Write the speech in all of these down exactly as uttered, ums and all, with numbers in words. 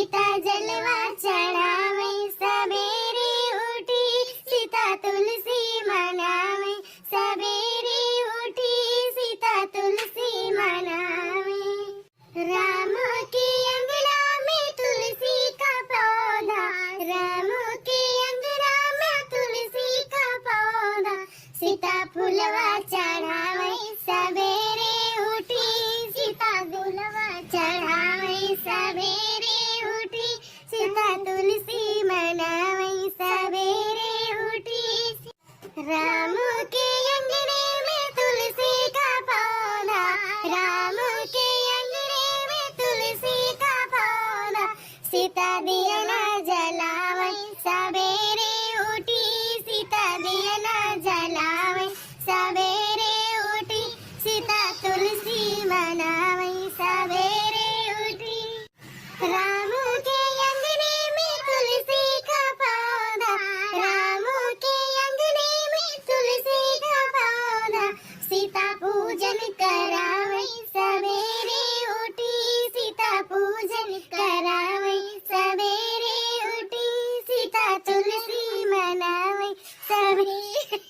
सीता जलवा चढ़ावै सबेरे उठी, सीता तुलसी मनावै सबेरे उठी, सीता तुलसी मनावै। राम के अंगना में तुलसी का पौधा, राम के अंगना में तुलसी का पौधा, सीता फुलवा चढ़ावै सबेरे उठी, सीता फुलवा चढ़ावै सबेरे उठी, सीता तुलसी मनावै सबेरे उठी। राम के अंगने में तुलसी का पौधा, राम के अंगने में तुलसी का पौधा, सीता दिया ना जलावै सबेरे उठी, सीता दिया ना जलावै सबेरे उठी, सीता तुलसी मनावै सबेरे उठी। राम के अंगने में तुलसी का पौधा, राम के अंगने में तुलसी का पौधा, सीता पूजन करावै सबेरे उठी, सीता पूजन करावै सबेरे उठी, सीता तुलसी मनावै सबेरे।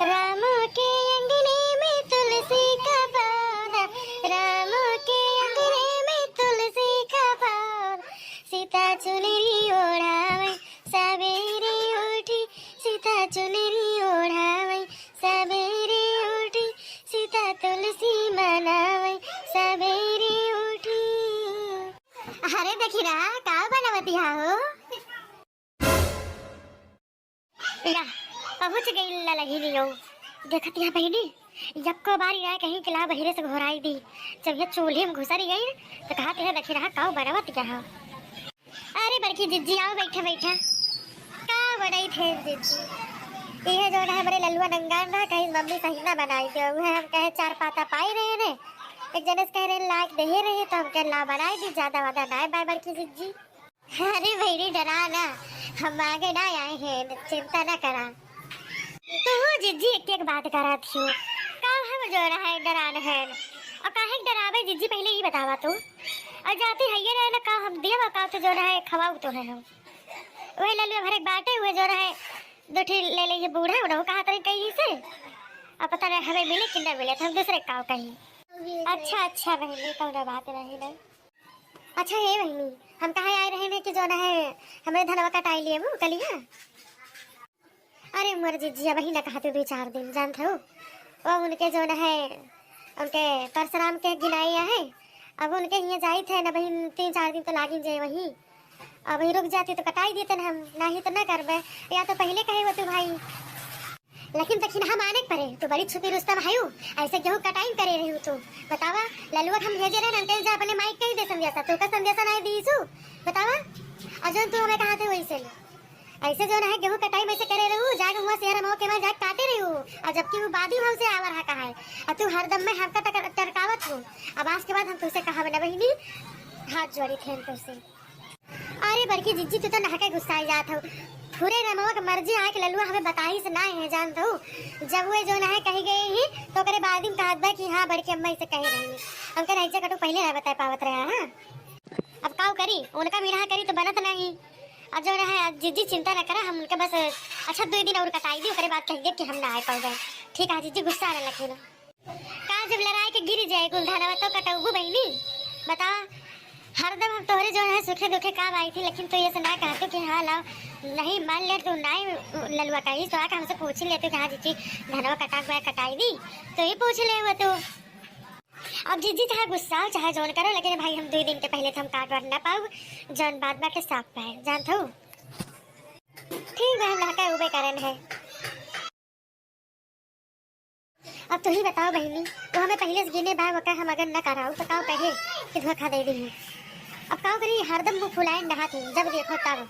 राम के अंगने में तुलसी का पौधा, राम के अंगने में तुलसी का पौधा, सीता चुनरी ओढ़ावै सबेरे उठी, सीता चुनरी ओढ़ावै सबेरे उठी, सीता तुलसी मनावै सबेरे उठी। अरे देखी ना, का बनावतिया हो? या, पहुँच गई ललहिनियो। देखत यहाँ बहिनी, यक्को बारी ना कहीं के ला बहिरे से घोराई दी। जब यह चूल्हे में घुसरी गई, तो कहत है, "देखी रहा, काऊ बनवत यहाँ।" अरे बड़की जिज्जी, आओ, बैठा, बैठा। का बनई थे जिज्जी? यह जो है, बड़े ललुआ नंगान रहा, कहीं मम्मी सही ना बनाई दे। वह हम कहे, चार पाता पाई रहे ने, एक जने से कह रहे, "लाग दे रहे," तो हम कहे, "ला बनाई दी, ज्यादा वादा ना बाय बड़की जिज्जी।" अरे भैरी, डरा ना, हम आगे ना आए हैं, चिंता ना करा। तू जिज्जी एक एक बात करा थियो, का हम जो रहा है डरान है, और काहे के डरावे जिज्जी, पहले ही बतावा तू। और जाती है ये ना, का हम दिया का तो जो रहा है खवाऊ तो है हम। वही ललुआ भरे बाटे हुए जो रहा है, दो ठी ले ले ये बूढ़ा उड़ा कहा तरी कहीं से, अब पता नहीं हमें मिले कि ना मिले, तो हम दूसरे काव कहीं। अच्छा, अच्छा बहनी, कौनो बात नहीं ना। अच्छा हे बहिनी, हम कहा आए रहे ने कि जो है हमरे धनवा कटाई लिए वो कलिया। अरे मोर जिज्जी, अबही ना कहते दो चार दिन, जानत हो, वो उनके जो है, उनके परशुराम के गिनाई है। अब उनके हियाँ जाई थे ना बहिन, तीन चार दिन तो लागिन जाए वहीं। अबही रुक जाती तो कटाई देते ना हम, नाही तो ना करबे, या तो पहले कहे होते भाई। लेकिन तखिन हम आने के परे, तू बड़ी छुपी रुस्तम हयू, ऐसे गेहूं कटाई करे रही हूँ तू। बतावा, ललुआ के हम भेजे रहे ना, जा अपने माई के कही दे संदेशा, तू का संदेशा नहीं दी सु? बतावा, और जो तू हमें कहा थे वैसे ले। ऐसे जो ना है गेहूं कटाई में से करे रहू, जाके हुआ शहर मऊ के मैं जाके काटे रही हूँ, और जबकि वो बादी हमसे आवर हा कहा है, और तू हरदम में हमका टकर-, टरकावत हो। अब आज के बाद हम तुझसे कहा ना बहिनी, हाथ जोड़ी थे हम तुझसे। अरे बड़की जिज्जी, तू तो नहके गुस्साई जात हऊ। फुरे रमवा के मर्जी आके ललुआ हमें बताई से ना है, जानत हऊ। जब वो जो ना है कही गई ही, तो ओकरे बाद ही कहत बा कि हाँ, बड़की अम्मा इसे कहे रही। हमके रईजा कटू पहले ना बताए पावत रहा, हाँ। अब काऊ करी, उनका बिना करी तो बनत नहीं। अब जो ना है, जिज्जी चिंता ना करा, हम उनके बस, अच्छा, दो दिन और कटाई दी, ओकरे बाद कह दे कि हम ना आए पावे। ठीक है जिज्जी, गुस्सा ना लगे ना। का जब लड़ाई के गिर जाए कुल धनवा तो कटौबू बहिनी? बतावा, हरदम हम तोहरे जो है सुखे दुखे काम आई थी, लेकिन तू ये से ना कहतो कि हाँ लाओ, नहीं मान ले तू, नहीं ललुआ कही तो आके हमसे पूछ ले तू कि हाँ जिज्जी धनवा कटा हुआ है, कटाई दी, तो ये पूछ ले हुआ तू। अब जिज्जी चाहे गुस्सा हो चाहे जौन करो, लेकिन भाई हम दो दिन के पहले तो हम काट वाट ना पाऊ, जौन बात बाटे साफ पाए, जानत हो। ठीक बा, हम लहका उबे करन है। अब तू ही बताओ बहिनी, वो हमें पहले से गिने बा, ओका हम अगर न कराऊ तो काव कहे कि धोखा दे दी। अब काव करी, हरदम मुँह फुलाए नहात है, जब देखो तब।